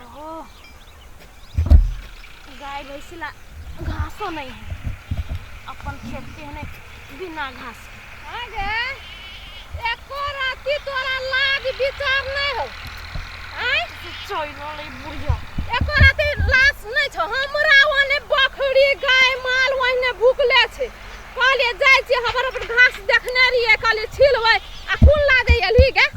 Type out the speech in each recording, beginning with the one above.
ओहो गाय भैंसी ला घासो नहीं है अपन खेत के है बिना घास के। आगे एको राति तोरा लाज विचार नहीं हो आय चल रहलै बुढ़िया एको राति लाश नहीं छौ हमरा ओने बकरी गाय माल ओहने भुकले छै कहलिए जाइ छियै हमर अपन घास देखने रहियै कहलिए छिलबै आ कोन लादे एलही गे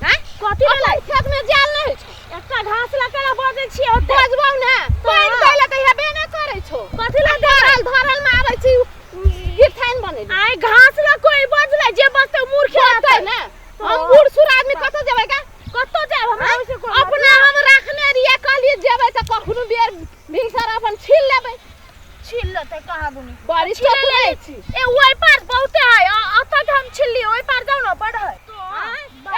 आँय कथी अपन खेत में जाल नहीं होइ छौ एकटा घास ला केना बजै छियै ओते बजबौ ने पानि दै लए तऽ हेबे नहि करै छौ कथी ला धरल धरल में आबै छी गिरथाइन बनेली आइ घास ला कोई बजलै जे बजतै मूर्ख होतै ने हम बूढ़ सूढ़ आदमी कतऽ जेबै गे कतऽ जायब हमरा ओइसे कोन अपना हम राखने रहियै कहलियै जेबै तऽ कखनो बेर भिनसर अपन छील लेबै छील लेतै कहाँ दुनी बड़ी छील चतुर ले छी ए ओइ पार बहुते है अतऽ के हम छिलली ओइ पार जाउ न बड़ है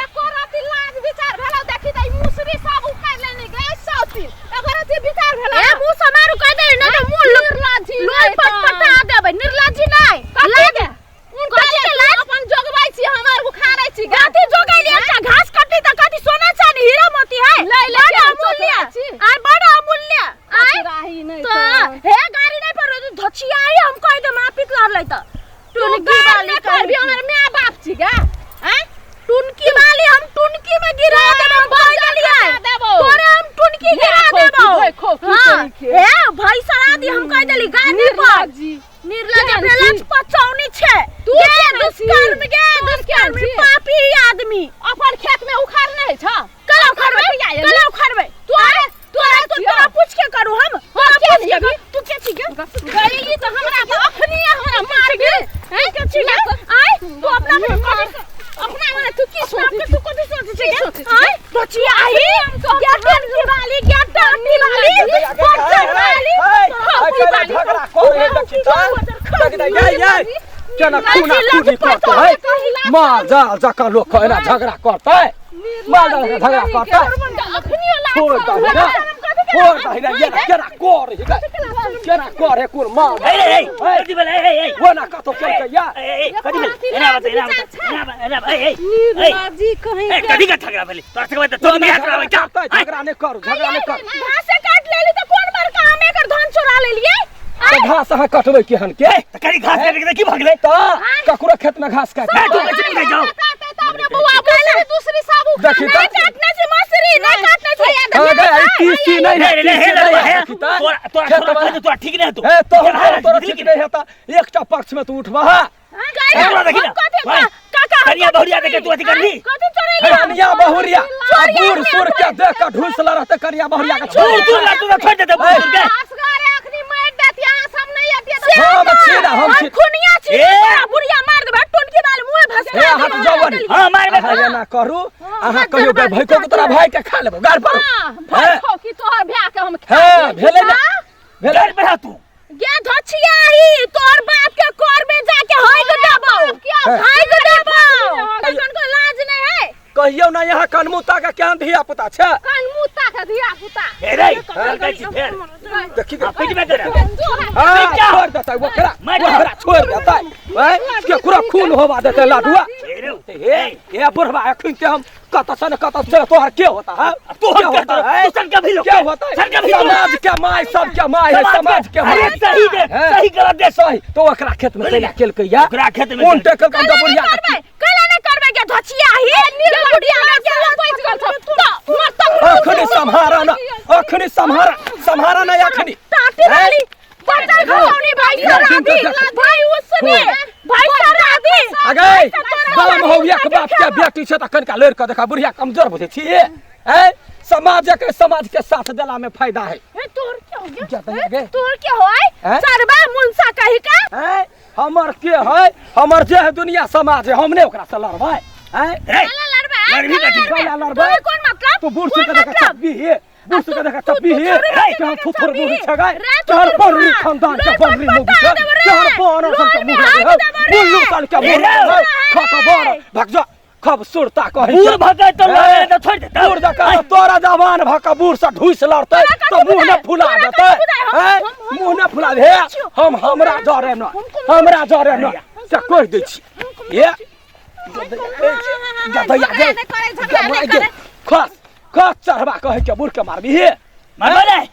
एको रति लाज विचार भेलौ देखी तऽ ई मुसरी सब उखाड़ि लेने गे सौती एको रति विचार भेलौ ए मुंह से मारू कह दे न तऽ मुंह निर्लज्जी लोल नहि पट तऽ। पटा देबै निर्लज्जी नहि कथी लाज गे? कथी के लाज अपन जोगबै छी हमर उखाड़ै छी गे कथी जोगैली एकटा घास कटली तऽ कथी सोना चानी हीरा मोती है लै ले बड़ के हम अमूल्य चतुरा छी। आय बड़ अमूल्य आय चतुराही नहि तऽ हे गाड़ी नहि पर धचियाई हम कह दे मापित लड़लै तऽ टुनकी वाली करबी हमर माय बाप छी गे आँय टुनकी वाली हम टुनकी में गिरा देब हम कह देलियै देबो तोरे हम टुनकी गिरा देखो, देबो देखो, की हाँ, करी के। हे भाई सरादी हम कह देली गाड़ी पर निर्लज्जी निर्लज केहन अपने छी? लच पचौनी छे तू गे केहन छी? दुष्कर्म गे तू दुष्कर्मी केहन छी? पापी आदमी अपन खेत में उखाड़ नहीं छ कल उखाड़बै कल उखाड़बै तोरा तोरा तो तोरा पूछ के करू हम तोरा के पूछ के छियै? करू। तू के छी गे गई तो हमरा तो अखनी हमरा मार गे हैं के छी गे आय तू अपना में कथी अपना मने तू की अपना सोच के तू कथी सोचै छी की गे सोचै छी आय बचिया आई गे टनकी वाली गे टनकी वाली बच्चन वाली झगड़ा कर है देखी त देखी त ये ये केना खूना खूनी करते है माल जाल जकाँ लोक के एना झगड़ा करते माल जाल जकाँ झगड़ा करते छोड़ दही ना छोड़ दही ना ये केना कर है केना कर है कुल माल ए ए ए कथी भेलै ए ए वो ना कतो केलकै या ए ए कथी भेलै एना बता एना बता एना बता एना ए ए निर्लज्जी कहीं ए कथी के झगड़ा भेलै तोरा सबके तऽ तोर बियाह कराबै जा झगड़ा नहि करू झगड़ा नहि करू घासे काट लेली तऽ कोन बड़का हम एकर धन चोरा लेलियै तऽ घास अहाँ कटबै केहन के तऽ कनी घास काटि के की भऽ गेलै तऽ ककरो खेत में घास काट ए तू कैसे बुझै जाओ दूसरी साबु देखी नहीं तऽ काटना छै मसरी नहीं काटना छै हाँ गए, ई तीसी नहीं है रे रे तीसी हे नहीं है हे देखी तऽ तोरा तोरा खेत थोड़ा में- कह तोरा ठीक नहीं हेतौ हे तोहर तोरा ठीक नहीं हेता एकटा पक्ष में तू उठबा हा तोरा देखी ना भाई, कनिया बहुरिया देखे तू अथी करबी कथी चोरेली कनिया बहुरिया आ बूढ़ सूढ़ के देख के ढूस ल रहते कनिया बहुरिया के दूर दूर ला तू छोड़ दे दूर दूर के असगरे अखनी मार देती अहाँ सब नहीं अतिए हम छी ना हम छी खुनिया छी ए! तोरा बुढ़िया मार देबै टोनकी बाल मुंह भसका हे हट जाओ नी हां मार बे अहाँ एना करू अहाँ कहियो गए भाई को तोरा भाई के खा लेबो गार पर भाई खो की तोहर भ्या के हम खा हे भेलै ना भेलै घर पे तू गे धछिया ही तोर बाप के कर में जाके होय के देबो हाय के देबो तखन को लाज नहीं है कहियो ना यहाँ कनमुता के केहन धिया पुता छै कनमुता के धिया पुता ए रे चल गई छी फेर देखी हां पीट में कर हां छोड़ देतै ओकरा ओकरा छोड़ देतै हैं केकरो खून होवा देतै लाडुआ ए रे हे हे बुढ़वा अखन ते हम कत से न कत से तोहर के होता है तोहर के के होता है तू सन के भी लोग क्या होता है सन के भी लोग समाज के माय सब के माय है समाज के अरे माय सही दे हैं? सही गलत दे सही तो ओकरा खेत में तैला केलकै या ओकरा खेत में कोन टेकल कम कैला बुढ़िया नहीं करबै कैला नहीं करबै गे धछिया ही गे बुढ़िया के बचि गेल छौ तो मर तो अखनी सम्हारा ना अखनी सम्हारा सम्हारा ना अखनी टाटी वाली बचल खलौनी भाई सरादी भाई उसने भाई सरादी अगे बाम हो एक बाप के बेटी छै त कनिका लड़ि के देखा बुढ़िया कमजोर बुझै छी हैं समाज के समाज के साथ देला में फायदा है ए तोर क्या हो गया क्या दहिया गे? तोर क्या हो आई हैं? सरबा मुंसा कही का हैं हमर के है हमर जे है दुनिया समाज है हमने ओकरा से लड़बै हैं रे कैला लड़बै लड़बी कथी? कैला लड़बै? तोरे कोन मतलब तू बूढ़ कोन सुन के देखा मतलब? चप्पी हे बूढ़ सुन के देखा चप्पी हे रे, के थुथुर मुँह छगाय रे, तोहर थुथुर बनरी मुँह। खानदान के लोल बनरी पर मुँह पटा छै देब रे। तोहर बन सन के लोल में मुँह हाथ है देब रे। मुल्लू सन के मुँह रे, है खत बन भग जा खबसूरता कही बूढ़ भऽ तो लड़े तो छोड़ दे बूढ़ जकाँ तोरा जवान भऽ कऽ बूढ़ से ढूसि लड़तै तऽ मुँह नहि फुला देतै हैं मुँह नहि फुला दे हम हमरा जरे न हमरा जरे न से कहि दै छी हे गदैया गे खस खस चढ़बा कहै के बूढ़ के मारबी हे मारबे रे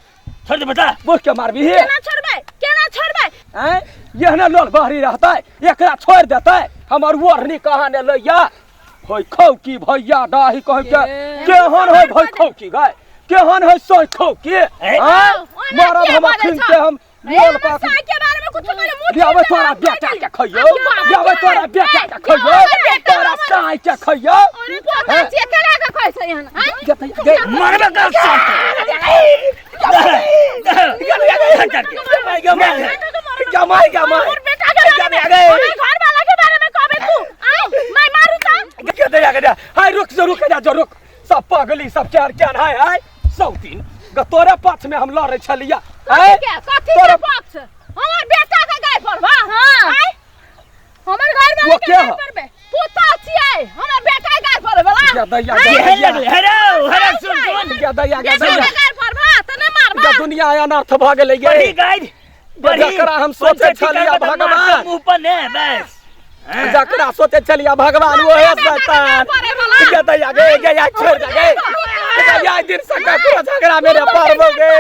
छोड़ दे बता बुढ़ के मारबी केना छोड़बै केना छोड़बै हैं एहने लोल बहरी रहतै एकरा छोड़ि देतै हमर ओढ़नी कहाँ ने लैया होय खौ की भैया डाही कहै के केहन होय भै खौ की गाय केहन होय सोय खौ की हैं ओना मरब के हम बजै अखन छौ? के हम लोल पास साई के बारे में कुछ बोले मुंह रे तोरा बेटा के खैयो रे तोरा बेटा के खैयो तोरा साई के खैयो अरे पोता छियै केना के कहै छै एहन आँय? मरबे कर साथ गमाई गमाई हमर बेटा के बारे में हमर घर वाला के बारे में कहबे तू आय मैं मारू त हाय रुक जो रुक जा जो रुक सब पगली सब चार चार हाय हाय सौतीन ग तोरे पक्ष में हम लड़े छलिया कथी के कथी के तोरा- पक्ष हमर बेटा के गाय पर बा हां आय हमर घर वाला वो के के गाय ह? परबे पुता छियै हमर बेटा के गाय पर बला गे दैया ये गे दैया लगले हेरो हेरो सुन सुन गे दैया गे बेटा दैया के गाय पर बा त नै मारबा गे दुनिया अनर्थ भ गेलै गे बड़ी गाइड बड़ी जकरा हम सोचै छलियै भगवान। मुंह पर ने बस हाँ। जकरा सोचे छलिया भगवान ओहे शैतान गे दैया गे गे या छोड़ दे गे गे या दिन से ककरो झगड़ा मेरे पड़बो गे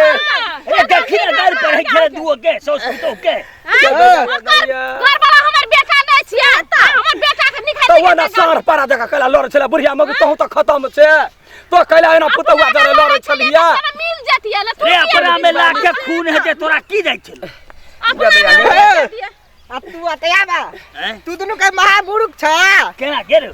ए देखी ना गाइड पर है खेल दुओ के सौ सुतो के गे दैया घर वाला हमर बेटा नै छियै त हमर बेटा के निकाल तो वो ना सार पारा जगह कैला लड़े छलै बुढ़िया मगु तहु तऽ खतम छै तो कैला एना पुतौआ जरे लड़े छलिया मिल जतियै ने तू रे अपना में लाग के खून हेतै तोरा की जाइ छलै अपना में मिल जतियै आ तू अतया बा हैं? तू दुनू के महापुरुष छ केना गेल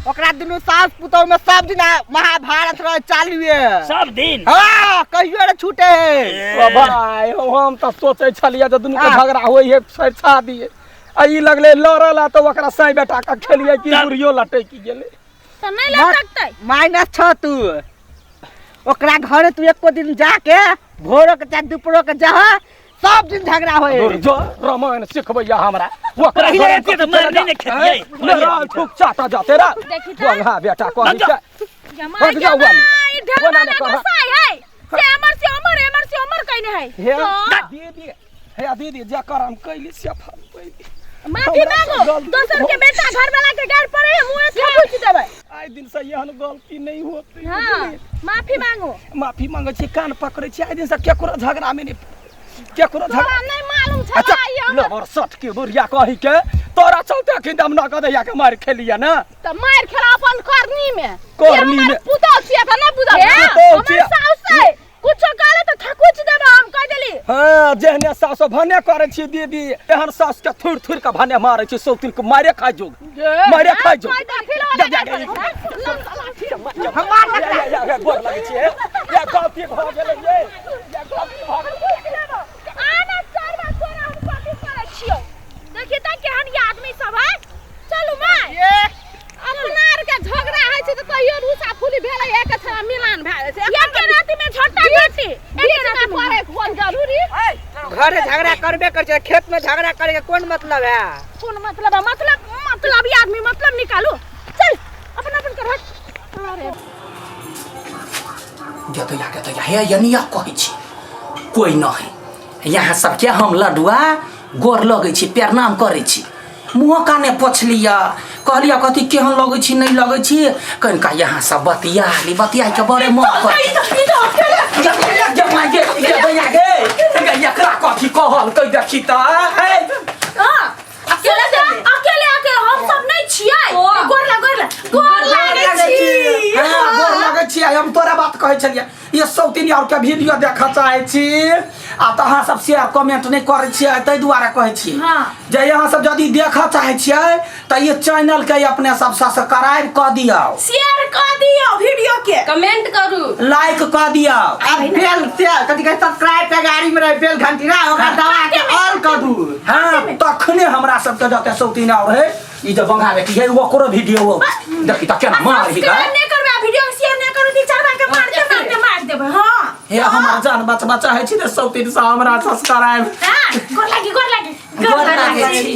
ओकरा दुनू सास पुतोह में सब दिन महाभारत रहे चालुए सब दिन हाँ कहियो ने छूटे है ओ भाई हम तऽ सोचै छलियै जे दुनू के हाँ। झगड़ा होइ है फरिछा दिए आ ई लगलै लड़ल तऽ ओकरा साई बेटा के खेलियै कि तब- बुढ़ियो लटकि गेलै त नहीं लटकतै माइनस छ तू ओकरा घरे तू एको दिन जाके भोरो के चाहे दुपहरो के जह सब दिन झगड़ा होए दूर जो रामायण सिखबैया हमरा ओकरा पहिले घरे एते तऽ मारने ने खेतियै। लड़ाई ठुक चाटा जाते रा देखी तऽ। बोल बेटा कही जा। के जमाई भाग जाओ वाली। जमाई ओना ढलवा ने ना कह। गोसाई है से अमर से अमर एमर से अमर कइने है हे तो दीदी हे दीदी जकर हम कैली से फल पैली माफी हमरा से मांगो गलती दोसर हो- के बेटा घर वाला के गार पड़े है मुंह से पूछ देबै आइ दिन से एहन गलती नहीं होती हां माफी मांगो माफी मांगे छी कान पकड़े छी आइ दिन से केकरो झगड़ा में नहीं केकरो झगड़ा तोरा नहीं मालूम छला अच्छा ई हमर लबर सट के बुढ़िया कही के तोरा चलते अखन हम नगद या के मार खेलिया ना त मार खेला अपन करनी में करनी में। पुतौ छियै त नहीं बुझल हे पुतोहु हमर छियै। साउस है कुछो कहले त थकुच देबै हम कह देली हाँ जेहने सास भने करै छी दीदी एहन सास के थुर थुर के भने मारै छी सौतिन के मारे खाइ जोग मारे खाइ जोग जा जा जा हमार या या गोर लगै छी हे। या गलती भऽ गेलै ये या गलती भऽ गेलै आना चार बार तोरा हम कथी करै छियौ देखी त केहन ई आदमी सब है चलू माय ये अपना आर के झगड़ा होइ छै तऽ कहियो रूसा फूली भेलै एक छड़ा मिलान भए जाइ छै एके राति में झट्टा घटी बीच में पड़े कोन जरूरी घरे झगड़ा करबे कर छै खेत में झगड़ा करे के कोन मतलब है कोन मतलब है? मतलब मतलब ई आदमी मतलब निकालू चल अपन अपन कर हट अरे गदैया गदैया हे यनिया कहै छी कोइ नहि यहाँ सबके हम लडुआ गोर लगै छी प्रणाम करै छी मुँहो काने पोछलियै कहलियै कथी केहन लगै छी नहि लगै छी कनिका यहाँ सब बतिया ली बतिया के बड़े मन कर एकरा कथी कहलकै देखी तऽ हे अकेले अकेले अकेले हम सब नहीं छियै गोर लग गोर लग गोर लागै छी हाँ, गोर लगै छी हम तोरा बात कहै छलियै ये सौतिनी और के वीडियो देखऽ चाहै छी आ तऽ अहाँ सब शेयर कमेंट नहि करै छियै ताहि दुआरे कहै छी हाँ। जे अहाँ सब यदि देखऽ चाहै छियै तऽ ये चैनल के अपने सब सब्सक्राइब कऽ दियौ शेयर कर दियो वीडियो के कमेंट करू लाइक कऽ दियौ आ बेल से कथी कहै सब्सक्राइब के गाड़ी में रहे बेल घंटी ना ओकरा दबा के ऑल कर दू हाँ तखने हमरा सबके जते सौतीन और है ई जे बंगा बेटी है ओकरो वीडियो देखी तऽ केना मारही गए सब्सक्राइब नहीं करबे वीडियो शेयर नहीं करू ती चार बार के मार के मार के मार देबै हां हे हमर जान बचबा चाहै छी तऽ सौतीन से हमरा सब्सक्राइब हां गोर लागी गोर लागी गोर लागै छी।